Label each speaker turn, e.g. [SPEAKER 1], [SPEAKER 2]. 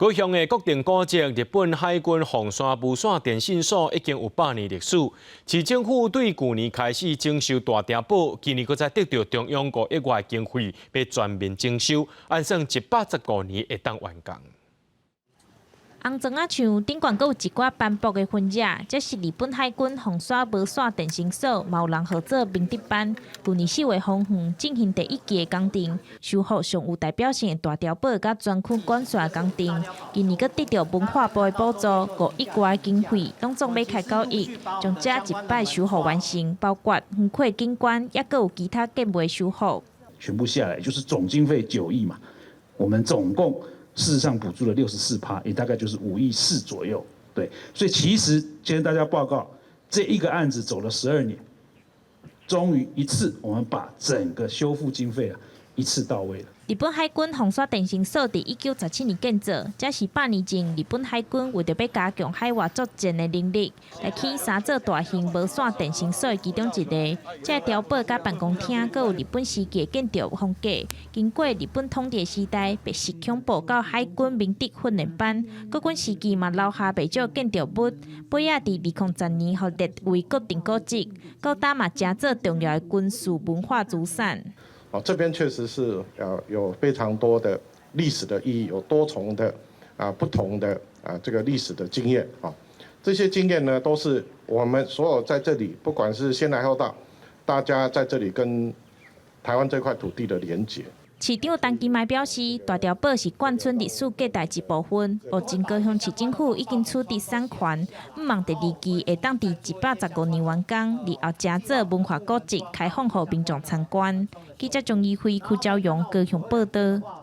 [SPEAKER 1] 高雄的國定古蹟日本海軍鳳山無線電信所已經有100年歷史。市政府對舊年開始整修大碉堡，今年閣再得著中央5億外經費，欲全面整修，按算115年會當完工。
[SPEAKER 2] 紅磚仔牆頂懸閣有一寡斑駁的痕跡，這是日本海軍鳳山無線電信所，嘛有人號做明德班。舊年4月封園進行第一期的工程，修復上有代表性的大碉堡佮專區管線工程。今年閣得著文化部的補助5億外經費，攏總欲開9億，將這一擺修復完成，包括園區景觀，抑閣有其他建物修復。
[SPEAKER 3] 全部下來就是總經費9億嘛，我們總共，事實上補助了64%，也大概就是5.4億左右。對，所以其實今天大家報告，這一個案子走了12年，終於一次我們把整個修復經費啊一次到位了。
[SPEAKER 2] 日本海軍鳳山電信所佇1917年建造，這是100年前日本海軍為著欲加強海外作戰的能力，來起三座大型無線電信所的其中一个。這個碉堡佮辦公廳，閣有日本時期的建築風格。經過日本統治時代，白色恐怖到海軍明德訓練班，國軍時期嘛留下袂少建築物。尾仔佇2010年予列為國定古蹟，到今嘛誠做重要的軍事文化資產。
[SPEAKER 4] 哦，這邊確實是有非常多的歷史的意義，有多重的不同的這個歷史的經驗啊，這些經驗呢都是我們所有在這裡，不管是先來後到，大家在這裡跟台灣這塊土地的連結。
[SPEAKER 2] 市長陳其邁表示，大碉堡是眷村歷史價值一部分。目前高雄市政府已經取得產權，向望第二期會當佇115年完工，日後成做文化古蹟，開放予民眾參觀。記者鍾怡輝、柯昭陽高雄報導。